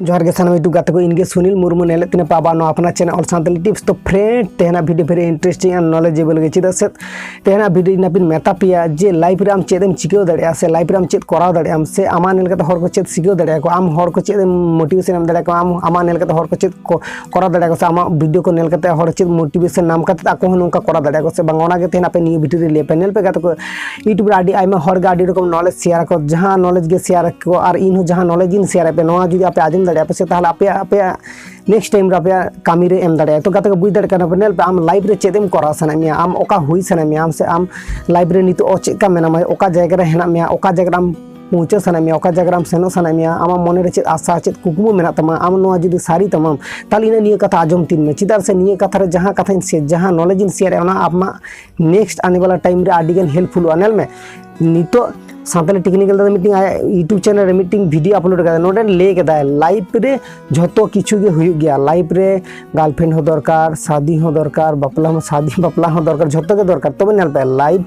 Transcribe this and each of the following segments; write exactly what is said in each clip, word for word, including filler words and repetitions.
ᱡᱚᱦᱟᱨ ᱜᱮ ᱥᱟᱱᱟᱢ YouTube ᱜᱟᱛᱮ ᱠᱚ, ᱤᱧ ᱜᱮ ᱥᱩᱱᱤᱞ ᱢᱩᱨᱢᱩ᱾ ᱧᱮᱞᱮᱫ ᱛᱤᱧᱟ ᱯᱮ ᱟᱵᱚ ᱱᱚᱣᱟ ᱟᱯᱱᱟᱨ channel All Santali Tips᱾ ᱛᱚ friend, ᱛᱮᱦᱮᱧᱟᱜ video very interesting and knowledgeable ᱜᱮ᱾ ᱪᱮᱫᱟᱜ ᱥᱮ ᱛᱮᱦᱮᱧᱟᱜ video ᱤᱧ ᱟᱯᱮᱧ ᱢᱮᱛᱟ ᱯᱮᱭᱟ ᱡᱮ life ᱨᱮ ᱟᱢ ᱪᱮᱫ ᱮᱢ ᱪᱤᱠᱟᱹᱣ ᱫᱟᱲᱮᱭᱟᱜᱼᱟ, ᱥᱮ life ᱨᱮ ᱟᱢ ᱪᱮᱫ ᱠᱚᱨᱟᱣ ᱫᱟᱲᱮᱭᱟᱜ ᱟᱢ, ᱥᱮ ᱟᱢᱟᱜ ᱧᱮᱞ ᱠᱟᱛᱮ ᱦᱚᱲ ᱠᱚ ᱪᱮᱫ ᱥᱤᱠᱷᱟᱹᱣ ᱫᱟᱲᱮᱭᱟᱜᱼᱟ ᱠᱚ, ᱟᱢ ᱦᱚᱲ ᱠᱚ ᱪᱮᱫ ᱮᱢ motivation ᱮᱢ ᱫᱟᱲᱮᱭᱟᱠᱚᱣᱟ, ᱟᱢ ᱟᱢᱟᱜ ᱧᱮᱞ ᱠᱟᱛᱮ ᱦᱚᱲ ᱪᱮᱫ ᱠᱚ ᱠᱚᱨᱟᱣ ᱫᱟᱲᱮᱭᱟᱜᱼᱟ ᱠᱚ, ᱥᱮ ᱟᱢᱟᱜ video ᱠᱚ ᱧᱮᱞ ᱠᱟᱛᱮ ᱦᱚᱲ ᱪᱮᱫ motivation ᱧᱟᱢ ᱠᱟᱛᱮ ᱟᱠᱚ ᱦᱚᱸ ᱱᱚᱝᱠᱟ ᱠᱚᱨᱟᱣ ᱫᱟᱲᱮᱭᱟᱜᱼᱟ ᱠᱚ ᱥᱮ ᱵᱟᱝ, ᱚᱱᱟ ᱜᱮ ᱛᱮᱦᱮᱧ ᱟᱯᱮ ᱱᱤᱭᱟᱹ video ᱨᱮ ᱞᱟᱹᱭ ᱟᱯᱮ᱾ ᱧᱮᱞ ᱯᱮ ᱜᱟᱛᱮ ᱠᱚ, YouTube ᱨᱮ ᱟᱹᱰᱤ ᱟᱭᱢᱟ ᱦᱚᱲ ᱜᱮ ᱟᱹᱰᱤ ᱨᱚᱠᱚᱢ knowledge share ᱟᱠᱚ, ᱡᱟᱦᱟᱸ knowledge ᱜᱮ share ᱟᱠᱚ ᱟᱨ ᱤᱧ ᱦᱚᱸ ᱡᱟᱦᱟᱸ knowledge ᱤᱧ share ᱟᱯᱮ, ᱱᱚᱣᱟ ᱡᱩᱫᱤ ᱟᱯᱮ ᱟᱸᱡᱚᱢ ᱫᱟᱲᱮᱭᱟᱜᱼᱟ ᱯᱮ ᱥᱮ, ᱛᱟᱦᱚᱞᱮ ᱟᱯᱮᱭᱟᱜ ᱟᱯᱮᱭᱟᱜ next time ᱨᱮ ᱟᱯᱮᱭᱟᱜ ᱠᱟᱹᱢᱤ ᱨᱮ ᱮᱢ ᱫᱟᱲᱮᱭᱟᱜᱼᱟ᱾ ᱛᱚ ᱜᱟᱛᱮ ᱠᱚ, ᱵᱩᱡᱽ ᱫᱟᱲᱮᱭᱟᱜ ᱠᱟᱱᱟ ᱯᱮ, ᱧᱮᱞ ᱯᱮ, ᱟᱢ life ᱨᱮ ᱪᱮᱫ ᱮᱢ ᱠᱚᱨᱟᱣ ᱥᱟᱱᱟᱭᱮᱫ ᱢᱮᱭᱟ, ᱟᱢ ᱚᱠᱟ ᱦᱩᱭ ᱥᱟᱱᱟᱭᱮᱫ ᱢᱮᱭᱟ, ᱟᱢ ᱥᱮ ᱟᱢ life ᱨᱮ ᱱᱤᱛᱚᱜ ᱪᱮᱫ ᱞᱮᱠᱟ ᱢᱮᱱᱟᱢᱟ, ᱚᱠᱟ ᱡᱟᱭᱜᱟ ᱨᱮ ᱦᱮᱱᱟᱜ ᱢᱮᱭᱟ, ᱚᱠᱟ ᱡᱟᱭᱜᱟ ᱨᱮ ᱟᱢ ᱯᱳᱣᱪᱷᱟᱹᱣ ᱥᱟᱱᱟᱭᱮᱫ ᱢᱮᱭᱟ, ᱚᱠᱟ ᱡᱟᱭᱜᱟ ᱨᱮ ᱟᱢ ᱥᱮᱱᱚᱜ ᱥᱟᱱᱟᱭᱮᱫ ᱢᱮᱭᱟ, ᱟᱢᱟᱜ ᱢᱚᱱᱮ ᱨᱮ ᱪᱮᱫ ᱟᱥᱟ, ᱪᱮᱫ ᱠᱩᱠᱢᱩ ᱢᱮᱱᱟᱜ ᱛᱟᱢᱟ, ᱟᱢ ᱱᱚᱣᱟ ᱡᱩᱫᱤ ᱥᱟᱹᱨᱤ ᱛᱟᱢᱟᱢ, ᱛᱟᱦᱚᱞᱮ ᱤᱧᱟᱹᱜ ᱱᱤᱭᱟᱹ ᱠᱟᱛᱷᱟ ᱟᱸᱡᱚᱢ ᱛᱤᱧ ᱢᱮ᱾ ᱪᱮᱫᱟᱜ ᱥᱮ ᱱᱤᱭᱟᱹ ᱠᱟᱛᱷᱟ ᱨᱮ ᱡᱟᱦᱟᱸ ᱠᱟᱛᱷᱟᱧ share, ᱡᱟᱦᱟᱸ knowledge ᱤᱧ share ᱮᱫᱼᱟ, ᱚᱱᱟ ᱟᱢᱟᱜ next ᱟᱱᱮ ᱵᱟᱞᱟ time ᱨᱮ ᱟᱹᱰᱤ ᱜᱟᱱ helpful ᱚᱜᱼᱟ᱾ ᱧᱮᱞ ᱢᱮ, ᱱᱤᱛᱚᱜ ᱥᱟᱱᱛᱟᱞᱤ technical ᱫᱟᱫᱟ ᱢᱤᱫᱴᱤᱝ ᱟᱭᱟᱜ YouTube channel ᱨᱮ ᱢᱤᱫᱴᱤᱝ video upload ᱠᱟᱫᱟ, ᱱᱚᱰᱮ ᱞᱟᱹᱭ ᱠᱮᱫᱟᱭ life ᱨᱮ ᱡᱷᱚᱛᱚ ᱠᱤᱪᱷᱩ ᱜᱮ ᱦᱩᱭᱩᱜ ᱜᱮᱭᱟ, life ᱨᱮ girlfriend ᱦᱚᱸ ᱫᱚᱨᱠᱟᱨ, ᱥᱟᱫᱤ ᱦᱚᱸ ᱫᱚᱨᱠᱟᱨ, ᱵᱟᱯᱞᱟ ᱦᱚᱸ, ᱥᱟᱫᱤ ᱵᱟᱯᱞᱟ ᱦᱚᱸ ᱫᱚᱨᱠᱟᱨ, ᱡᱷᱚᱛᱚ ᱜᱮ ᱫᱚᱨᱠᱟᱨ᱾ ᱛᱚᱵᱮ ᱧᱮᱞ ᱯᱮ, life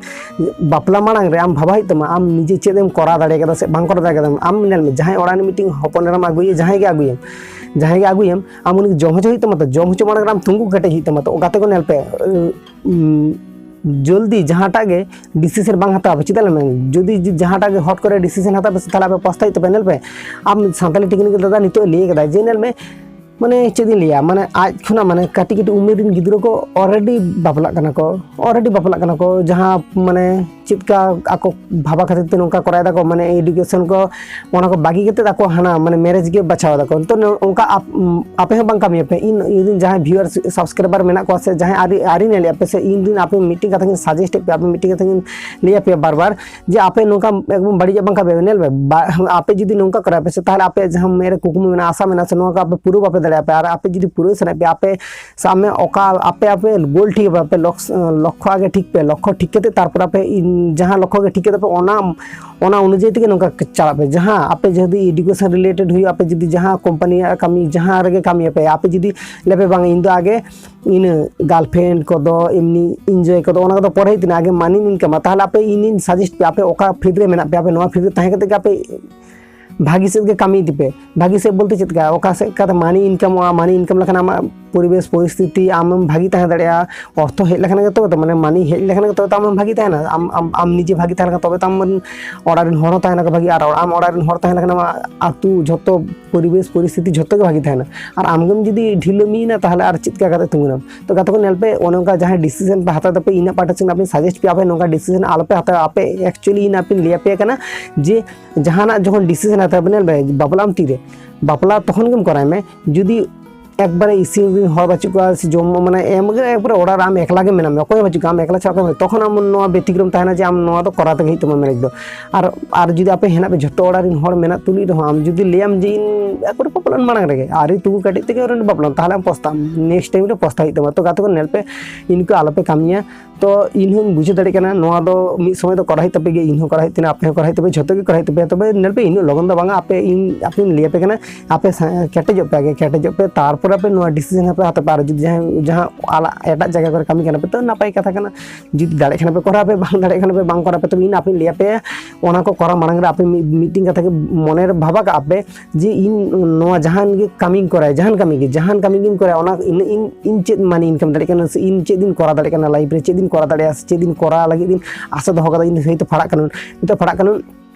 ᱵᱟᱯᱞᱟ ᱢᱟᱲᱟᱝ ᱨᱮ ᱟᱢ ᱵᱷᱟᱵᱟᱣ ᱦᱩᱭᱩᱜ ᱛᱟᱢᱟ, ᱟᱢ ᱱᱤᱡᱮ ᱪᱮᱫ ᱮᱢ ᱠᱚᱨᱟᱣ ᱫᱟᱲᱮ ᱠᱟᱫᱟ ᱥᱮ ᱵᱟᱝ ᱠᱚᱨᱟᱣ ᱫᱟᱲᱮ ᱠᱟᱫᱟᱢ᱾ ᱟᱢ ᱧᱮᱞ ᱢᱮ, ᱡᱟᱦᱟᱸᱭ ᱚᱲᱟᱜ ᱨᱮ ᱢᱤᱫᱴᱤᱝ ᱦᱚᱯᱚᱱ ᱮᱨᱟᱢ ᱟᱹᱜᱩᱭᱮᱭᱟ, ᱡᱟᱦᱟᱸᱭ ᱜᱮ ᱟᱹᱜᱩᱭᱮᱢ, ᱡᱟᱦᱟᱸᱭ ᱜᱮ ᱟᱹᱜᱩᱭᱮᱢ, ᱟᱢ ᱩᱱᱤ ᱡᱚᱢ ᱦᱚᱪᱚ ᱦᱩᱭᱩᱜ ᱛᱟᱢᱟ ᱛᱚ, ᱡᱚᱢ ᱦᱚᱪᱚ ᱢᱟᱲᱟᱝ ᱨᱮ ᱟᱢ ᱛᱤᱸᱜᱩ ᱠᱮᱴᱮᱡ ᱦᱩᱭᱩᱜ ᱛᱟᱢᱟ ᱛᱚ᱾ ᱜᱟᱛᱮ ᱠᱚ ᱧᱮᱞ ᱯᱮ, ᱩᱸ, ᱡᱚᱞᱫᱤ ᱡᱟᱦᱟᱸᱴᱟᱜ ᱜᱮ decision ᱵᱟᱝ ᱦᱟᱛᱟᱣ ᱯᱮ᱾ ᱪᱮᱫᱟᱜ ᱞᱟᱹᱭ ᱢᱮ, ᱡᱩᱫᱤ ᱡᱩ-, ᱡᱟᱦᱟᱸᱴᱟᱜ ᱜᱮ ᱦᱚᱴ ᱠᱚᱨᱮ decision ᱦᱟᱛᱟᱣ ᱯᱮ, ᱛᱟᱦᱚᱞᱮ ᱟᱯᱮ ᱯᱚᱥᱛᱟᱣ ᱦᱩᱭᱩᱜ ᱛᱟᱯᱮ᱾ ᱧᱮᱞ ᱯᱮ, ᱟᱢ ᱥᱟᱱᱛᱟᱞᱤ technical ᱫᱟᱫᱟ ᱱᱤᱛᱚᱜ ᱞᱟᱹᱭ ᱠᱟᱫᱟᱭ ᱡᱮ ᱧᱮᱞ ᱢᱮ, ᱢᱟᱱᱮ ᱪᱮᱫ ᱤᱧ ᱞᱟᱹᱭᱟ, ᱢᱟᱱᱮ ᱟᱡ ᱠᱷᱚᱱᱟᱜ ᱢᱟᱱᱮ ᱠᱟᱹᱴᱤᱡ ᱠᱟᱹᱴᱤᱡ ᱩᱢᱮᱨ ᱨᱮᱱ ᱜᱤᱫᱽᱨᱟᱹ ᱠᱚ already ᱵᱟᱯᱞᱟᱜ ᱠᱟᱱᱟ ᱠᱚ, already ᱵᱟᱯᱞᱟᱜ ᱠᱟᱱᱟ ᱠᱚ, ᱡᱟᱦᱟᱸ ᱢᱟᱱᱮ ᱪᱮᱫᱠᱟ ᱟᱠᱚ ᱵᱷᱟᱵᱟ ᱠᱷᱟᱹᱛᱤᱨ ᱛᱮ ᱱᱚᱝᱠᱟ ᱠᱚᱨᱟᱣ ᱫᱟᱠᱚ, ᱢᱟᱱᱮ education ᱠᱚ, ᱚᱱᱟ ᱠᱚ ᱵᱟᱹᱜᱤ ᱠᱟᱛᱮ ᱟᱠᱚ ᱦᱟᱱᱟ ᱢᱟᱱᱮ marriage ᱜᱮ ᱵᱟᱪᱷᱟᱣ ᱫᱟᱠᱚ᱾ ᱛᱚ ᱱᱚ-, ᱚᱱᱠᱟ ᱟᱯ-, ᱟᱯᱮ ᱦᱚᱸ ᱵᱟᱝ ᱠᱟᱹᱢᱤᱭᱟᱯᱮ᱾ ᱤᱧ, ᱤᱧ ᱨᱮᱱ ᱡᱟᱦᱟᱸᱭ viewer subscriber ᱢᱮᱱᱟᱜ ᱠᱚᱣᱟ ᱥᱮ ᱡᱟᱦᱟᱸᱭ ᱟᱹᱣᱨᱤ, ᱟᱹᱣᱨᱤ ᱧᱮᱞᱮᱫ ᱯᱮ ᱥᱮ, ᱤᱧ ᱨᱮᱱ ᱟᱯᱮ ᱢᱤᱫᱴᱮᱱ ᱠᱟᱛᱷᱟ ᱜᱤᱧ suggest ᱮᱫ ᱯᱮᱭᱟ, ᱟᱯᱮ ᱢᱤᱫᱴᱮᱱ ᱠᱟᱛᱷᱟ ᱜᱤᱧ ᱞᱟᱹᱭ ᱟᱯᱮᱭᱟ ᱵᱟᱨ ᱵᱟᱨ, ᱡᱮ ᱟᱯᱮ ᱱᱚᱝᱠᱟ ᱮᱠᱫᱚᱢ ᱵᱟᱹᱲᱤᱡᱟᱜ ᱵᱟᱝ ᱠᱟᱹᱢᱤᱭᱟᱯᱮ᱾ ᱧᱮᱞ ᱯᱮ, ᱵᱟ-, ᱟᱯᱮ ᱡᱩᱫᱤ ᱱᱚᱝᱠᱟ ᱠᱚᱨᱟᱣ ᱯᱮ ᱥᱮ, ᱛᱟᱦᱚᱞᱮ ᱟᱯᱮᱭᱟᱜ ᱡᱟᱦᱟᱸ ᱢᱮᱫ ᱨᱮ ᱠᱩᱠᱢᱩ ᱢᱮᱱᱟᱜᱼᱟ, ᱟᱥᱟ ᱢᱮᱱᱟᱜᱼᱟ ᱥᱮ, ᱱᱚᱣᱟ ᱠᱚ ᱟᱯᱮ ᱯᱩᱨᱟᱹᱣ ᱵᱟᱯᱮ ᱫᱟᱲᱮᱭᱟᱜᱼᱟ ᱯᱮ᱾ ᱟᱨ ᱟᱯᱮ ᱡᱩᱫᱤ ᱯᱩᱨᱟᱹᱣ ᱥᱟᱱᱟᱭᱮᱫ ᱯᱮᱭᱟ, ᱟᱯᱮ ᱥᱟᱵ ᱢᱮ, ᱚᱠᱟ ᱟᱯᱮ, ᱟᱯᱮ goal ᱴᱷᱤᱠ ᱯᱮ, ᱟᱯᱮ ᱞᱚᱠᱥ-, ᱞᱚᱠᱠᱷᱚ ᱟᱜᱮ ᱴᱷᱤᱠ ᱯᱮ, ᱞᱚᱠᱠᱷᱚ ᱴᱷᱤᱠ ᱠᱟᱛᱮ ᱛᱟᱨᱯᱚᱨ ᱟᱯᱮ ᱤᱱ-, ᱡᱟᱦᱟᱸ ᱞᱚᱠᱠᱷᱚ ᱜᱮ ᱴᱷᱤᱠ ᱠᱟᱛᱮ ᱯᱮ, ᱚᱱᱟ, ᱚᱱᱟ ᱚᱱᱩᱡᱟᱭᱤ ᱛᱮᱜᱮ ᱱᱚᱝᱠᱟ ᱪᱟᱞᱟᱜ ᱯᱮ᱾ ᱡᱟᱦᱟᱸ ᱟᱯᱮ ᱡᱩᱫᱤ education related ᱦᱩᱭᱩᱜᱼᱟ, ᱟᱯᱮ ᱡᱩᱫᱤ ᱡᱟᱦᱟᱸ company ᱭᱟᱜ ᱠᱟᱹᱢᱤ, ᱡᱟᱦᱟᱸ ᱨᱮᱜᱮ ᱠᱟᱹᱢᱤᱭᱟᱯᱮ, ᱟᱯᱮ ᱡᱩᱫᱤ ᱞᱟᱹᱭ ᱯᱮ, "ᱵᱟᱝ, ᱤᱧ ᱫᱚ ᱟᱜᱮ ᱤᱱᱟᱹ girlfriend ᱠᱚᱫᱚ, ᱮᱢᱱᱤ enjoy ᱠᱚᱫᱚ, ᱚᱱᱟ ᱠᱚᱫᱚ ᱯᱚᱨᱮ ᱛᱤᱱᱟᱹᱜ ᱟᱜᱮ money ᱤᱧ ᱤᱱᱠᱟᱢᱟ", ᱛᱟᱦᱚᱞᱮ ᱟᱯᱮ ᱤᱧᱤᱧ suggest ᱯᱮᱭᱟ, ᱟᱯᱮ ᱚᱠᱟ field ᱨᱮ ᱢᱮᱱᱟᱜ ᱯᱮᱭᱟ, ᱟᱯᱮ ᱱᱚᱣᱟ field ᱨᱮ ᱛᱟᱦᱮᱸ ᱠᱟᱛᱮ ᱜᱮ ᱟᱯᱮ ᱵᱷᱟᱹᱜᱤ ᱥᱮᱫ ᱜᱮ ᱠᱟᱹᱢᱤ ᱤᱫᱤ ᱯᱮ᱾ ᱵᱷᱟᱹᱜᱤ ᱥᱮᱫ ᱵᱚᱞᱛᱮ ᱪᱮᱫ ᱞᱮᱠᱟ, ᱚᱠᱟ ᱥᱮᱫ ᱠᱟᱛᱮ ᱢᱟᱱᱤ ᱤᱱᱠᱟᱢᱚᱜᱼᱟ, ᱢᱟᱱᱤ ᱤᱱᱠᱟᱢ ᱞᱮᱠᱷᱟᱱ ᱟᱢᱟᱜ ᱯᱚᱨᱤᱵᱮᱥ ᱯᱚᱨᱤᱥᱛᱷᱤᱛᱤ ᱟᱢᱮᱢ ᱵᱷᱟᱹᱜᱤ ᱛᱟᱦᱮᱸ ᱫᱟᱲᱮᱭᱟᱜᱼᱟ᱾ ᱚᱨᱛᱷᱚ ᱦᱮᱡ ᱞᱮᱠᱷᱟᱱ ᱜᱮ ᱛᱚᱵᱮ ᱛᱚ, ᱢᱟᱱᱮ ᱢᱟᱱᱤ ᱦᱮᱡ ᱞᱮᱠᱷᱟᱱ ᱜᱮ ᱛᱚᱵᱮ ᱛᱚ ᱟᱢᱮᱢ ᱵᱷᱟᱹᱜᱤ ᱛᱟᱦᱮᱱᱟ᱾ ᱟᱢ ᱟᱢ ᱟᱢ ᱱᱤᱡᱮ ᱵᱷᱟᱹᱜᱤ ᱛᱟᱦᱮᱸ ᱞᱮᱠᱷᱟᱱ ᱛᱚᱵᱮ ᱛᱚ ᱟᱢ ᱚᱲᱟᱜ ᱨᱮᱱ ᱦᱚᱲ ᱦᱚᱸ ᱛᱟᱦᱮᱱᱟ ᱠᱚ ᱵᱷᱟᱹᱜᱤ, ᱟᱨ ᱟᱢ ᱚᱲᱟᱜ ᱨᱮᱱ ᱦᱚᱲ ᱛᱟᱦᱮᱸ ᱞᱮᱠᱷᱟᱱ ᱟᱢᱟᱜ ᱟᱹᱛᱩ ᱡᱷᱚᱛᱚ ᱯᱚᱨᱤᱵᱮᱥ ᱯᱚᱨᱤᱥᱛᱷᱤᱛᱤ ᱡᱷᱚᱛᱚ ᱜᱮ ᱵᱷᱟᱹᱜᱤ ᱛᱟᱦᱮᱱᱟ᱾ ᱟᱨ ᱟᱢᱜᱮᱢ ᱡᱩᱫᱤ ᱰᱷᱤᱞᱟᱹᱢᱤᱭᱮᱱᱟ, ᱛᱟᱦᱚᱞᱮ ᱟᱨ ᱪᱮᱫ ᱞᱮᱠᱟ ᱠᱟᱛᱮ ᱛᱤᱸᱜᱩᱱᱟᱢ? ᱛᱚ ᱜᱟᱛᱮ ᱠᱚ, ᱧᱮᱞ ᱯᱮ, ᱚᱱᱮ ᱚᱱᱠᱟ ᱡᱟᱦᱟᱸ ᱰᱤᱥᱤᱥᱮᱱ ᱯᱮ ᱦᱟᱛᱟᱣ ᱫᱟᱯᱮ, ᱤᱧᱟᱹᱜ ᱯᱟᱦᱴᱟ ᱥᱮᱫ ᱟᱯᱮ ᱥᱟᱡᱮᱥᱴ ᱯᱮᱭᱟ, ᱟᱯᱮ ᱱᱚᱝᱠᱟ ᱰᱤᱥᱤᱥᱮᱱ ᱟᱞᱚᱯᱮ ᱦᱟᱛᱟᱣᱟ᱾ ᱟᱯᱮ ᱮᱠᱪᱩᱭᱮᱞᱤ ᱤᱧ ᱟᱯᱮᱧ ᱞᱟᱹᱭ ᱟᱯᱮ ᱠᱟᱱᱟ ᱡᱮ ᱡᱟᱦᱟᱱᱟᱜ ᱡᱚᱠᱷᱚᱱ ᱰᱤᱥᱤᱥᱮᱱ ᱦᱟᱛᱟᱣ ᱯᱮ, ᱧᱮᱞ ᱯᱮ, ᱵᱟᱯᱞᱟᱢ ᱛᱤᱨᱮ, ᱵᱟᱯᱞᱟ ᱛᱚᱠᱷᱚᱱ ᱜᱮᱢ ᱠᱚᱨᱟᱣ ᱢᱮ ᱡᱩᱫᱤ ᱮᱠᱵᱟᱨᱮ ᱤᱥᱤᱱ ᱨᱮᱱ ᱦᱚᱲ ᱵᱟᱹᱪᱩᱜ ᱠᱚᱣᱟ, ᱥᱮ ᱡᱚᱢ, ᱢᱟᱱᱮ ᱮᱢ ᱜᱮ ᱮᱠᱵᱟᱨᱮ ᱚᱲᱟᱜ ᱨᱮ ᱟᱢ ᱮᱠᱞᱟ ᱜᱮ ᱢᱮᱱᱟᱢ, ᱚᱠᱚᱭ ᱦᱚᱸ ᱵᱟᱹᱪᱩᱜ ᱠᱚᱣᱟ, ᱟᱢ ᱮᱠᱞᱟ ᱪᱷᱟᱲᱟ ᱚᱠᱚᱭ ᱦᱚᱸ, ᱛᱚᱠᱷᱚᱱ ᱟᱢ ᱱᱚᱣᱟ ᱵᱮᱛᱤᱠᱨᱚᱢ ᱛᱟᱦᱮᱱᱟ ᱡᱮ ᱟᱢ ᱱᱚᱣᱟ ᱫᱚ ᱠᱚᱨᱟᱣ ᱛᱮᱜᱮ ᱦᱩᱭᱩᱜ ᱛᱟᱢᱟ ᱢᱮᱨᱮᱡᱽ ᱫᱚ᱾ ᱟᱨ ᱟᱨ ᱡᱩᱫᱤ ᱟᱯᱮ ᱦᱮᱱᱟᱜ ᱯᱮ ᱡᱷᱚᱛᱚ ᱚᱲᱟᱜ ᱨᱮᱱ ᱦᱚᱲ ᱢᱮᱱᱟᱜ ᱛᱩᱞᱩᱡ ᱨᱮᱦᱚᱸ, ᱟᱢ ᱡᱩᱫᱤ ᱞᱟᱹᱭᱟᱢ ᱡᱮ ᱤᱧ ᱮᱠᱵᱟᱨᱮ ᱵᱟᱯᱞᱟᱜ ᱢᱟᱲᱟᱝ ᱨᱮᱜᱮ, ᱟᱹᱣᱨᱤ ᱛᱩᱜᱩ ᱠᱟᱹᱴᱤᱡ ᱛᱮᱜᱮ ᱟᱹᱣᱨᱤ ᱵᱟᱯᱞᱟᱜ, ᱛᱟᱦᱚᱞᱮ ᱟᱢ ᱯᱚᱥᱛᱟᱢ, ᱱᱮᱠᱥᱴ ᱴᱟᱭᱤᱢ ᱨᱮ ᱯᱚᱥᱛᱟ ᱦᱩᱭᱩᱜ ᱛᱟᱢᱟ᱾ ᱛᱚ ᱜᱟᱛᱮ ᱠᱚ, ᱧᱮᱞ ᱯᱮ, ᱤᱱᱠᱟᱹ ᱟᱞᱚᱯᱮ ᱠᱟᱹᱢᱤᱭᱟ᱾ ᱛᱚ ᱤᱧ ᱦᱚᱸᱧ ᱵᱩᱡᱷᱟᱹᱣ ᱫᱟᱲᱮᱭᱟᱜ ᱠᱟᱱᱟ, ᱱᱚᱣᱟ ᱫᱚ ᱢᱤᱫ ᱥᱚᱢᱚᱭ ᱫᱚ ᱠᱚᱨᱟᱣ ᱦᱩᱭᱩᱜ ᱛᱟᱯᱮ ᱜᱮᱭᱟ, ᱤᱧ ᱦᱚᱸ ᱠᱚᱨᱟᱣ ᱦᱩᱭᱩᱜ ᱛᱤᱧᱟᱹ, ᱟᱯᱮ ᱦᱚᱸ ᱠᱚᱨᱟᱣ ᱦᱩᱭᱩᱜ ᱛᱟᱯᱮᱭᱟ, ᱡᱷᱚᱛᱚ ᱜᱮ ᱠᱚᱨᱟᱣ ᱦᱩᱭᱩᱜ ᱛᱟᱯᱮᱭᱟ᱾ ᱛᱚᱵᱮ ᱧᱮᱞ ᱯᱮ, ᱤᱱᱟᱹᱜ ᱞᱚᱜᱚᱱ ᱫᱚ ᱵᱟᱝᱟ, ᱟᱯᱮ ᱤᱧ ᱟᱯᱮᱧ ᱞᱟᱹᱭ ᱟᱯᱮ ᱠᱟᱱᱟ, ᱟᱯᱮ ᱥᱟ-, ᱠᱮᱴᱮᱡᱚᱜ ᱯᱮ ᱟᱜᱮ, ᱠᱮᱴᱮᱡᱚᱜ ᱯᱮ, ᱛᱟᱨᱯᱚᱨ ᱟᱯᱮ ᱱᱚᱣᱟ ᱰᱤᱥᱤᱥᱮᱱ ᱦᱟᱯᱮ ᱦᱟᱛᱟᱣ ᱯᱮ᱾ ᱟᱨ ᱡᱩᱫᱤ ᱡᱟᱦᱟᱸᱭ, ᱡᱟᱦᱟᱸ ᱟᱞᱟ-, ᱮᱴᱟᱜ ᱡᱟᱭᱜᱟ ᱠᱚᱨᱮ ᱠᱟᱹᱢᱤ ᱠᱟᱱᱟ ᱯᱮ, ᱛᱚ ᱱᱟᱯᱟᱭ ᱠᱟᱛᱷᱟ ᱠᱟᱱᱟ, ᱡᱩᱫᱤ ᱫᱟᱲᱮᱭᱟᱜ ᱠᱷᱟᱱ ᱯᱮ ᱠᱚᱨᱟᱣ ᱯᱮ, ᱵᱟᱝ ᱫᱟᱲᱮᱭᱟᱜ ᱠᱷᱟᱱ ᱯᱮ ᱵᱟᱝ ᱠᱚᱨᱟᱣ ᱯᱮ᱾ ᱛᱚᱵᱮ ᱤᱧ ᱟᱯᱮᱧ ᱞᱟᱹᱭ ᱟᱯᱮᱭᱟ, ᱚᱱᱟ ᱠᱚ ᱠᱚᱨᱟᱣ ᱢᱟᱲᱟᱝ ᱨᱮ ᱟᱯᱮ ᱢᱤᱫ, ᱢᱤᱫᱴᱤᱝ ᱠᱟᱛᱷᱟ ᱜᱮ ᱢᱚᱱᱮ ᱨᱮ ᱵᱷᱟᱵᱟ ᱠᱟᱜᱼᱟ ᱯᱮ, ᱡᱮ ᱤᱧ ᱱᱚᱣᱟ ᱡᱟᱦᱟᱱ ᱜᱮ ᱠᱟᱹᱢᱤᱧ ᱠᱚᱨᱟᱣ, ᱡᱟᱦᱟᱱ ᱠᱟᱹᱢᱤ ᱜᱮ, ᱡᱟᱦᱟᱱ ᱠᱟᱹᱢᱤ ᱜᱤᱧ ᱠᱚᱨᱟᱣ, ᱚᱱᱟ ᱤᱧ, ᱤᱧ, ᱤᱧ ᱪᱮᱫ ᱢᱟᱱᱮ ᱤᱱᱠᱟᱢ ᱫᱟᱲᱮᱭᱟᱜ ᱠᱟᱱᱟ, ᱥᱮ ᱤᱧ ᱪᱮᱫ ᱤᱧ ᱠᱚᱨᱟᱣ ᱫᱟᱲᱮᱭᱟᱜ ᱠᱟᱱᱟ ᱞᱟᱭᱤᱯᱷ ᱨᱮ, ᱪᱮᱫ ᱤᱧ ᱠᱚᱨᱟᱣ ᱫᱟᱲᱮᱭᱟᱜᱼᱟ, ᱥᱮ ᱪᱮᱫ ᱤᱧ ᱠᱚᱨᱟᱣ ᱞᱟᱹᱜᱤᱫ ᱤᱧ ᱟᱥᱟ ᱫᱚᱦᱚ ᱠᱟᱫᱟ, ᱤᱧ ᱫᱚ ᱦᱚᱭᱛᱳ ᱯᱟᱲᱦᱟᱜ ᱠᱟᱹᱱᱟᱹᱧ, ᱱᱤᱛᱚᱜ ᱯᱟᱲᱦᱟᱜ ᱠᱟᱹᱱᱟᱹᱧ,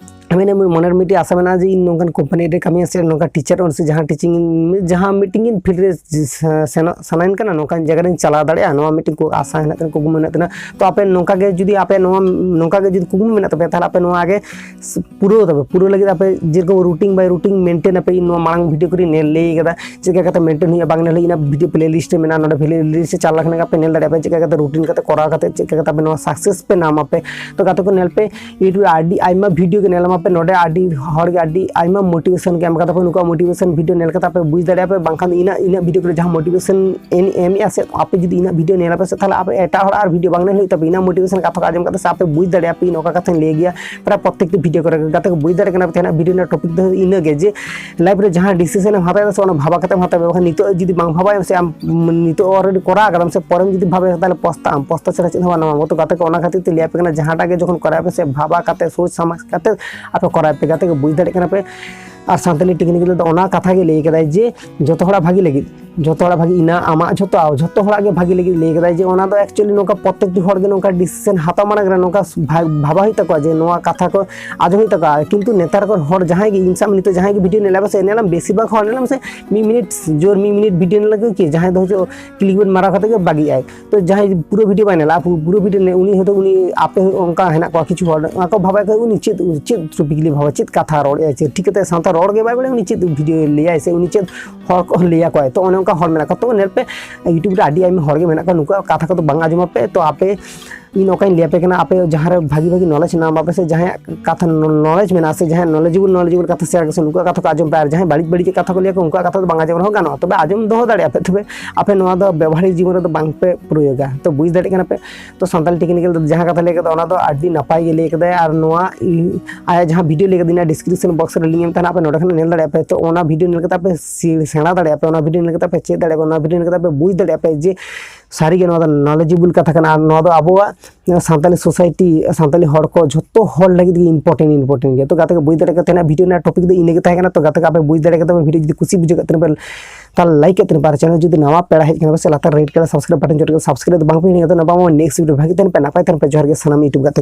ᱢᱚᱱᱮᱨ ᱢᱤᱫᱴᱤᱡ ᱟᱥᱟ ᱢᱮᱱᱟᱜᱼᱟ ᱡᱮ ᱤᱧ ᱱᱚᱝᱠᱟᱱ ᱠᱳᱢᱯᱟᱱᱤ ᱨᱮ ᱠᱟᱹᱢᱤᱭᱟ, ᱥᱮ ᱱᱚᱝᱠᱟ ᱴᱤᱪᱟᱨ ᱥᱮ ᱡᱟᱦᱟᱸ ᱴᱤᱪᱤᱝ, ᱡᱟᱦᱟᱸ ᱢᱤᱫᱴᱤᱝ ᱤᱧ ᱯᱷᱤᱞᱰ ᱨᱮ ᱥᱮᱱᱚᱜ ᱥᱟᱱᱟᱧ ᱠᱟᱱᱟ, ᱱᱚᱝᱠᱟᱱ ᱡᱟᱭᱜᱟ ᱨᱤᱧ ᱪᱟᱞᱟᱣ ᱫᱟᱲᱮᱭᱟᱜᱼᱟ, ᱱᱚᱣᱟ ᱢᱤᱫᱴᱤᱝ ᱠᱚ ᱟᱥᱟ ᱦᱮᱱᱟᱜ ᱛᱤᱧᱟᱹ, ᱠᱩᱠᱢᱩ ᱦᱮᱱᱟᱜ ᱛᱤᱧᱟᱹ᱾ ᱛᱚ ᱟᱯᱮ ᱱᱚᱝᱠᱟ ᱜᱮ ᱡᱩᱫᱤ, ᱟᱯᱮ ᱱᱚᱣᱟ ᱱᱚᱝᱠᱟ ᱜᱮ ᱡᱩᱫᱤ ᱠᱩᱠᱢᱩ ᱢᱮᱱᱟᱜ ᱛᱟᱯᱮᱭᱟ, ᱛᱟᱦᱚᱞᱮ ᱟᱯᱮ ᱱᱚᱣᱟ ᱜᱮ ᱯᱩᱨᱟᱹᱣ ᱛᱟᱯᱮ᱾ ᱯᱩᱨᱟᱹᱣ ᱞᱟᱹᱜᱤᱫ ᱟᱯᱮ ᱡᱮᱨᱚᱠᱚᱢ ᱨᱩᱴᱤᱱ ᱵᱟᱭ ᱨᱩᱴᱤᱱ ᱢᱮᱱᱴᱮᱱ ᱟᱯᱮ, ᱤᱧ ᱱᱚᱣᱟ ᱢᱟᱲᱟᱝ ᱵᱷᱤᱰᱤᱭᱳ ᱠᱚᱨᱮᱧ ᱧᱮᱞ ᱞᱟᱹᱭ ᱠᱟᱫᱟ, ᱪᱮᱫ ᱞᱮᱠᱟ ᱠᱟᱛᱮ ᱢᱮᱱᱴᱮᱱ ᱦᱩᱭᱩᱜᱼᱟ, ᱵᱟᱝ ᱧᱮᱞ ᱦᱩᱭᱩᱜᱼᱟ, ᱤᱧᱟᱹᱜ ᱵᱷᱤᱰᱤᱭᱳ ᱯᱞᱮ ᱞᱤᱥᱴ ᱨᱮ ᱢᱮᱱᱟᱜᱼᱟ, ᱱᱚᱰᱮ ᱯᱞᱮ ᱞᱤᱥᱴ ᱨᱮ ᱪᱟᱞᱟᱣ ᱞᱮᱠᱷᱟᱱ ᱜᱮ ᱟᱯᱮ ᱧᱮᱞ ᱫᱟᱲᱮᱭᱟᱜᱼᱟ ᱯᱮ, ᱪᱮᱫ ᱞᱮᱠᱟ ᱠᱟᱛᱮ ᱨᱩᱴᱤᱱ ᱠᱟᱛᱮ ᱠᱚᱨᱟᱣ ᱠᱟᱛᱮ ᱪᱮᱫ ᱞᱮᱠᱟ ᱠᱟᱛᱮ ᱟᱯᱮ ᱱᱚᱣᱟ ᱥᱟᱠᱥᱮᱥ ᱯᱮ ᱧᱟᱢ ᱟᱯᱮ᱾ ᱛᱚ ᱜᱟᱛᱮ ᱠᱚ ᱧᱮᱞ ᱯᱮ, ᱤᱭᱩᱴᱩᱵᱽ ᱨᱮ ᱟᱹᱰᱤ ᱟᱭᱢᱟ ᱵᱷᱤᱰᱤᱭᱳ ᱜᱮ ᱧᱮᱞ ᱟᱢᱟᱯᱮ, ᱱᱚᱰᱮ ᱟᱹᱰᱤ ᱦᱚᱲ ᱜᱮ ᱟᱹᱰᱤ ᱟᱭᱢᱟ ᱢᱳᱴᱤᱵᱷᱮᱥᱚᱱ ᱜᱮ ᱮᱢ ᱠᱟᱫᱟ ᱯᱮ, ᱱᱩᱠᱩᱣᱟᱜ ᱢᱳᱴᱤᱵᱷᱮᱥᱚᱱ ᱵᱷᱤᱰᱤᱭᱳ ᱧᱮᱞ ᱠᱟᱛᱮ ᱟᱯᱮ ᱵᱩᱡᱽ ᱫᱟᱲᱮᱭᱟᱜᱼᱟ ᱯᱮ, ᱵᱟᱝᱠᱷᱟᱱ ᱫᱚ ᱤᱱᱟᱹ, ᱤᱱᱟᱹᱜ ᱵᱷᱤᱰᱤᱭᱳ ᱠᱚᱨᱮ ᱡᱟᱦᱟᱸ ᱢᱳᱴᱤᱵᱷᱮᱥᱚᱱ ᱮᱢ, ᱮᱢᱮᱜᱼᱟ ᱥᱮ, ᱟᱯᱮ ᱡᱩᱫᱤ ᱤᱱᱟᱹᱜ ᱵᱷᱤᱰᱤᱭᱳ ᱧᱮᱞ ᱟᱯᱮ ᱥᱮ, ᱛᱟᱦᱚᱞᱮ ᱟᱯᱮ ᱮᱴᱟᱜ ᱦᱚᱲ ᱟᱨ ᱵᱷᱤᱰᱤᱭᱳ ᱵᱟᱝ ᱧᱮᱞ ᱦᱩᱭᱩᱜ ᱛᱟᱯᱮ, ᱤᱱᱟᱹᱜ ᱢᱳᱴᱤᱵᱷᱮᱥᱚᱱ ᱠᱟᱛᱷᱟ ᱠᱚ ᱟᱸᱡᱚᱢ ᱠᱟᱛᱮ ᱥᱮ ᱟᱯᱮ ᱵᱩᱡᱽ ᱫᱟᱲᱮᱭᱟᱜᱼᱟ ᱯᱮ ᱤᱧ ᱚᱠᱟ ᱠᱟᱛᱷᱟᱧ ᱞᱟᱹᱭ ᱜᱮᱭᱟ᱾ ᱯᱨᱟᱭ ᱯᱨᱚᱛᱛᱮᱠᱴᱤ ᱵᱷᱤᱰᱤᱭᱳ ᱠᱚᱨᱮ ᱜᱮ᱾ ᱜᱟᱛᱮ ᱠᱚ, ᱵᱩᱡᱽ ᱫᱟᱲᱮᱭᱟᱜ ᱠᱟᱱᱟ ᱯᱮ, ᱛᱮᱦᱮᱧᱟᱜ ᱵᱷᱤᱰᱤᱭᱳ ᱨᱮᱱᱟᱜ ᱴᱚᱯᱤᱠ ᱫᱚ ᱤᱱᱟᱹ ᱜᱮ, ᱡᱮ ᱞᱟᱭᱤᱯᱷ ᱨᱮ ᱡᱟᱦᱟᱸ ᱰᱤᱥᱤᱥᱮᱱ ᱮᱢ ᱦᱟᱛᱟᱣ ᱮᱫᱟ ᱥᱮ, ᱚᱱᱟ ᱵᱷᱟᱵᱟ ᱠᱟᱛᱮ ᱮᱢ ᱦᱟᱛᱟᱣ ᱢᱮ, ᱵᱟᱠᱷᱟᱱ ᱱᱤᱛᱚᱜ ᱡᱩᱫᱤ ᱵᱟᱝ ᱵᱷᱟᱵᱟᱭᱟᱢ ᱥᱮ, ᱟᱢ ᱱᱤᱛᱚᱜ ᱚᱞᱨᱮᱰᱤ ᱠᱚᱨᱟᱣ ᱠᱟᱫᱟᱢ ᱥᱮ, ᱯᱚᱨᱮᱢ ᱡᱩᱫᱤ ᱵᱷᱟᱵᱟᱭᱟ, ᱛᱟᱦᱚᱞᱮ ᱯᱚᱥᱛᱟᱜ ᱟᱢ, ᱯᱚᱥᱛᱟ ᱪᱷᱟᱲᱟ ᱪᱮᱫ ᱦᱚᱸ ᱵᱟᱝ ᱧᱟᱢᱚᱜᱼᱟ᱾ ᱛᱚ ᱜᱟᱛᱮ ᱠᱚ, ᱚᱱᱟ ᱠᱷᱟᱹᱛᱤᱨ ᱛᱮ ᱞᱟᱹᱭ ᱟᱯᱮ ᱠᱟᱱᱟ, ᱡᱟᱦᱟᱸᱴᱟᱜ ᱜᱮ ᱡᱚᱠᱷᱚᱱ ᱠᱚᱨᱟᱣ ᱯᱮ ᱥᱮ, ᱵᱷᱟᱵᱟ ᱠᱟᱛᱮ, ᱥᱳᱪ ᱥᱟᱢᱟᱡᱽ ᱠᱟᱛᱮ ᱟᱯᱮ ᱠᱚᱨᱟᱣ ᱯᱮ, ᱜᱟᱛᱮ ᱠᱚ, ᱵᱩᱡᱽ ᱫᱟᱲᱮᱭᱟᱜ ᱠᱟᱱᱟ ᱯᱮ᱾ ᱟᱨ ᱥᱟᱱᱛᱟᱞᱤ ᱴᱮᱠᱱᱤᱠᱮᱞ ᱫᱚ ᱚᱱᱟ ᱠᱟᱛᱷᱟ ᱜᱮ ᱞᱟᱹᱭ ᱠᱟᱫᱟᱭ ᱡᱮ ᱡᱚᱛᱚ ᱦᱚᱲᱟᱜ ᱵᱷᱟᱜᱮ ᱞᱟᱹᱜᱤᱫ, ᱡᱚᱛᱚ ᱦᱚᱲᱟᱜ ᱵᱷᱟᱜᱮ, ᱤᱧᱟᱹᱜ, ᱟᱢᱟᱜ, ᱡᱚᱛᱚ, ᱡᱚᱛᱚ ᱦᱚᱲᱟᱜ ᱜᱮ ᱵᱷᱟᱜᱮ ᱞᱟᱹᱜᱤᱫ ᱞᱟᱹᱭ ᱠᱟᱫᱟᱭ ᱡᱮ ᱚᱱᱟ ᱫᱚ actually ᱱᱚᱝᱠᱟ ᱯᱨᱚᱛᱮᱠᱴᱤ ᱦᱚᱲ ᱜᱮ ᱱᱚᱝᱠᱟ ᱰᱤᱥᱤᱥᱮᱱ ᱦᱟᱛᱟᱣ ᱢᱟᱲᱟᱝ ᱨᱮ ᱱᱚᱝᱠᱟ ᱵᱷᱟ-, ᱵᱷᱟᱵᱟ ᱦᱩᱭᱩᱜ ᱛᱟᱠᱚᱣᱟ ᱡᱮ ᱱᱚᱣᱟ ᱠᱟᱛᱷᱟ ᱠᱚ ᱟᱸᱡᱚᱢ ᱦᱩᱭᱩᱜ ᱛᱟᱠᱚᱣᱟ᱾ ᱠᱤᱱᱛᱩ ᱱᱮᱛᱟᱨ ᱠᱚ ᱦᱚᱲ ᱡᱟᱦᱟᱸᱭ ᱜᱮ, ᱤᱧ ᱥᱟᱶ ᱱᱤᱛᱚᱜ ᱡᱟᱦᱟᱸᱭ ᱜᱮ ᱵᱷᱤᱰᱤᱭᱳ ᱧᱮᱞᱟ ᱯᱮ ᱥᱮ, ᱧᱮᱞᱟᱢ ᱵᱮᱥᱤᱨ ᱵᱷᱟᱜᱽ ᱦᱚᱲ ᱧᱮᱞᱟᱢ ᱥᱮ ᱢᱤᱫ ᱢᱤᱱᱤᱴ, ᱡᱳᱨ ᱢᱤᱫ ᱢᱤᱱᱤᱴ ᱵᱷᱤᱰᱤᱭᱳ ᱧᱮᱞ ᱞᱟᱹᱜᱤᱫ ᱠᱤ ᱡᱟᱦᱟᱸᱭ ᱫᱚ ᱦᱚᱪᱚ ᱠᱞᱤᱠ ᱵᱮᱴ ᱢᱟᱨᱟᱣ ᱠᱟᱛᱮ ᱜᱮ ᱵᱟᱹᱜᱤᱜᱼᱟᱭ᱾ ᱛᱚ ᱡᱟᱦᱟᱸᱭ ᱯᱩᱨᱟᱹ ᱵᱷᱤᱰᱤᱭᱳ ᱵᱟᱭ ᱧᱮᱞᱟ, ᱯᱩ-, ᱯᱩᱨᱟᱹ ᱵᱷᱤᱰᱤᱭᱳ ᱧᱮᱞ, ᱩᱱᱤ ᱦᱚᱭᱛᱳ ᱩᱱᱤ ᱟᱯᱮ ᱚᱱᱠᱟ ᱦᱮᱱᱟᱜ ᱠᱚᱣᱟ ᱠᱤᱪᱷᱩ ᱦᱚᱲ, ᱚᱱᱟ ᱠᱚ ᱵᱷᱟᱵᱟᱭ ᱠᱷᱟᱡ ᱩᱱᱤ ᱪᱮᱫ, ᱪᱮᱫ ᱴᱚᱯᱤᱠ ᱞᱤᱭᱮ ᱵᱷᱟᱵᱟ, ᱪᱮᱫ ᱠᱟᱛᱷᱟ ᱨᱚᱲ ᱮᱫᱟᱭ, ᱪᱮᱫ ᱴᱷᱤᱠ ᱠᱟᱛᱮ ᱥᱟᱶᱛᱟ ᱨᱚᱲ ᱜᱮ ᱵᱟᱭ ᱵᱟᱲᱟᱭᱟ, ᱩᱱᱤ ᱪᱮᱫ ᱵᱷᱤᱰᱤᱭᱳ ᱞᱟᱹᱭᱟᱭ ᱥᱮ ᱩᱱᱤ ᱪᱮᱫ ᱦᱚᱲ ᱠᱚ ᱞᱟᱹᱭᱟ ᱠᱚᱣᱟᱭ᱾ ᱛᱚ ᱚᱱᱮ ᱚᱱᱠᱟ ᱦᱚᱲ ᱢᱮᱱᱟᱜ ᱠᱚᱣᱟ᱾ ᱛᱚ ᱧᱮᱞ ᱯᱮ, YouTube ᱨᱮ ᱟᱹᱰᱤ ᱟᱭᱢᱟ ᱦᱚᱲ ᱜᱮ ᱢᱮᱱᱟᱜ ᱠᱚᱣᱟ, ᱱᱩᱠᱩᱣᱟᱜ ᱠᱟᱛᱷᱟ ᱠᱚᱫᱚ ᱵᱟᱝ ᱟᱸᱡᱚᱢ ᱟᱯᱮ᱾ ᱛᱚ ᱟᱯᱮ ᱤᱧ ᱚᱠᱟᱧ ᱞᱟᱹᱭ ᱟᱯᱮ ᱠᱟᱱᱟ, ᱟᱯᱮ ᱡᱟᱦᱟᱸ ᱨᱮ ᱵᱷᱟᱹᱜᱤ ᱵᱷᱟᱹᱜᱤ ᱱᱚᱞᱮᱡᱽ ᱧᱟᱢ ᱟᱯᱮ ᱥᱮ ᱡᱟᱦᱟᱸᱭᱟᱜ ᱠᱟᱛᱷᱟ ᱱᱚ-, ᱱᱚᱞᱮᱡᱽ ᱢᱮᱱᱟᱜᱼᱟ ᱥᱮ ᱡᱟᱦᱟᱸᱭᱟᱜ ᱱᱚᱞᱮᱡᱮᱵᱚᱞ, ᱱᱚᱞᱮᱡᱮᱵᱚᱞ ᱠᱟᱛᱷᱟ ᱥᱮᱭᱟᱨ ᱠᱚ ᱥᱮ ᱱᱩᱠᱩᱣᱟᱜ ᱠᱟᱛᱷᱟ ᱠᱚ ᱟᱸᱡᱚᱢ ᱯᱮ, ᱟᱨ ᱡᱟᱦᱟᱸᱭ ᱵᱟᱹᱲᱤᱡ ᱵᱟᱹᱲᱤᱡ ᱠᱟᱛᱷᱟ ᱠᱚ ᱞᱟᱹᱭᱟ ᱠᱚ ᱩᱱᱠᱩᱣᱟᱜ ᱠᱟᱛᱷᱟ ᱫᱚ ᱵᱟᱝ ᱟᱸᱡᱚᱢ ᱨᱮᱦᱚᱸ ᱜᱟᱱᱚᱜᱼᱟ, ᱛᱚᱵᱮ ᱟᱸᱡᱚᱢ ᱫᱚᱦᱚ ᱫᱟᱲᱮᱭᱟᱜᱼᱟ ᱯᱮ, ᱛᱚᱵᱮ ᱟᱯᱮ ᱱᱚᱣᱟ ᱫᱚ ᱵᱮᱵᱚᱦᱟᱨᱤᱠ ᱡᱤᱵᱚᱱ ᱨᱮᱫᱚ ᱵᱟᱝ ᱯᱮ ᱯᱨᱚᱭᱳᱜᱟ᱾ ᱛᱚ ᱵᱩᱡᱽ ᱫᱟᱲᱮᱭᱟᱜ ᱠᱟᱱᱟ ᱯᱮ᱾ ᱛᱚ ᱥᱟᱱᱛᱟᱲᱤ ᱴᱮᱠᱱᱤᱠᱮᱞ ᱫᱚ ᱡᱟᱦᱟᱸ ᱠᱟᱛᱷᱟ ᱞᱟᱹᱭ ᱠᱮᱫᱟ ᱚᱱᱟ ᱫᱚ ᱟᱹᱰᱤ ᱱᱟᱯᱟᱭ ᱜᱮ ᱞᱟᱹᱭ ᱠᱮᱫᱟᱭ, ᱟᱨ ᱱᱚᱣᱟ ᱤ-, ᱟᱭᱟᱜ ᱡᱟᱦᱟᱸ ᱵᱷᱤᱰᱤᱭᱳ ᱞᱟᱹᱭ ᱠᱮᱫᱟ ᱤᱧᱟᱹᱜ ᱰᱤᱥᱠᱨᱤᱯᱥᱚᱱ ᱵᱚᱠᱥ ᱨᱮ ᱞᱤᱝᱠ ᱮᱢ ᱛᱟᱦᱮᱱᱟ, ᱟᱯᱮ ᱱᱚᱰᱮ ᱠᱷᱚᱱ ᱧᱮᱞ ᱫᱟᱲᱮᱭᱟᱜᱼᱟ ᱯᱮ᱾ ᱛᱚ ᱚᱱᱟ ᱵᱷᱤᱰᱤᱭᱳ ᱧᱮᱞ ᱠᱟᱛᱮ ᱟᱯᱮ ᱥᱮ-, ᱥᱮᱬᱟ ᱫᱟᱲᱮᱭᱟᱜᱼᱟ ᱯᱮ, ᱚᱱᱟ ᱵᱷᱤᱰᱤᱭᱳ ᱧᱮᱞ ᱠᱟᱛᱮ ᱟᱯᱮ ᱪᱮᱫ ᱫᱟᱲᱮᱭᱟᱜᱼᱟ ᱯᱮ, ᱚᱱᱟ ᱵᱷᱤᱰᱤᱭᱳ ᱧᱮᱞ ᱠᱟᱛᱮ ᱟᱯᱮ ᱵᱩᱡᱽ ᱫᱟᱲᱮᱭᱟᱜᱼᱟ ᱯᱮ ᱡᱮ ᱥᱟᱹᱨᱤᱜᱮ ᱱᱚᱣᱟ ᱫᱚ ᱱᱚᱞᱮᱡᱮᱵᱚᱞ ᱠᱟᱛᱷᱟ ᱠᱟᱱᱟ, ᱟᱨ ᱱᱚᱣᱟ ᱫᱚ ᱟᱵᱚᱣᱟᱜ ᱥᱟᱱᱛᱟᱞᱤ ᱥᱳᱥᱟᱭᱴᱤ, ᱥᱟᱱᱛᱟᱞᱤ ᱦᱚᱲ ᱠᱚ ᱡᱷᱚᱛᱚ ᱦᱚᱲ ᱞᱟᱹᱜᱤᱫ ᱜᱮ ᱤᱢᱯᱚᱨᱴᱮᱱᱴ, ᱤᱢᱯᱚᱨᱴᱮᱱᱴ ᱜᱮᱭᱟ᱾ ᱛᱚ ᱜᱟᱛᱮ ᱠᱚ ᱵᱩᱡᱽ ᱫᱟᱲᱮ ᱠᱟᱛᱮ ᱱᱟᱜ ᱵᱷᱤᱰᱤᱭᱳ ᱨᱮᱱᱟᱜ ᱴᱚᱯᱤᱠ ᱫᱚ ᱤᱱᱟᱹ ᱜᱮ ᱛᱟᱦᱮᱸ ᱠᱟᱱᱟ᱾ ᱛᱚ ᱜᱟᱛᱮ ᱠᱚ ᱟᱯᱮ ᱵᱩᱡᱽ ᱫᱟᱲᱮ ᱠᱟᱛᱮ ᱯᱮ ᱵᱷᱤᱰᱤᱭᱳ ᱡᱩᱫᱤ ᱠᱩᱥᱤ ᱵᱩᱡᱷᱟᱹᱜ ᱠᱟᱱ ᱛᱟᱯᱮ ᱛᱟᱦᱚᱞᱮ ᱞᱟᱭᱤᱠ ᱠᱟᱛᱮ ᱯᱮ, ᱟᱨ ᱪᱮᱱᱮᱞ ᱡᱩᱫᱤ ᱱᱟᱣᱟ ᱯᱮᱲᱟ ᱦᱮᱡ ᱠᱟᱱᱟ ᱯᱮ ᱥᱮ ᱞᱟᱛᱟᱨ ᱨᱮᱰ ᱠᱟᱞᱟᱨ ᱥᱟᱵᱥᱠᱨᱟᱭᱤᱵ ᱵᱟᱴᱚᱱ ᱪᱚᱴ ᱠᱟᱛᱮ ᱥᱟᱵᱥᱠᱨᱟᱭᱤᱵ ᱫᱚ ᱵᱟᱝ ᱯᱮ ᱦᱤᱲᱤᱧᱟ᱾ ᱛᱚ ᱱᱟᱯᱟᱭ ᱢᱟ ᱱᱮᱠᱥᱴ ᱵᱷᱤᱰᱤᱭᱳ ᱵᱷᱟᱜᱮ ᱛᱟᱦᱮᱱ ᱯᱮ, ᱱᱟᱯᱟᱭ ᱛᱟᱦᱮᱱ ᱯᱮ᱾ ᱡᱚᱦᱟᱨ ᱜᱮ ᱥᱟᱱᱟᱢ YouTube ᱜᱟᱛᱮ ᱠᱚ᱾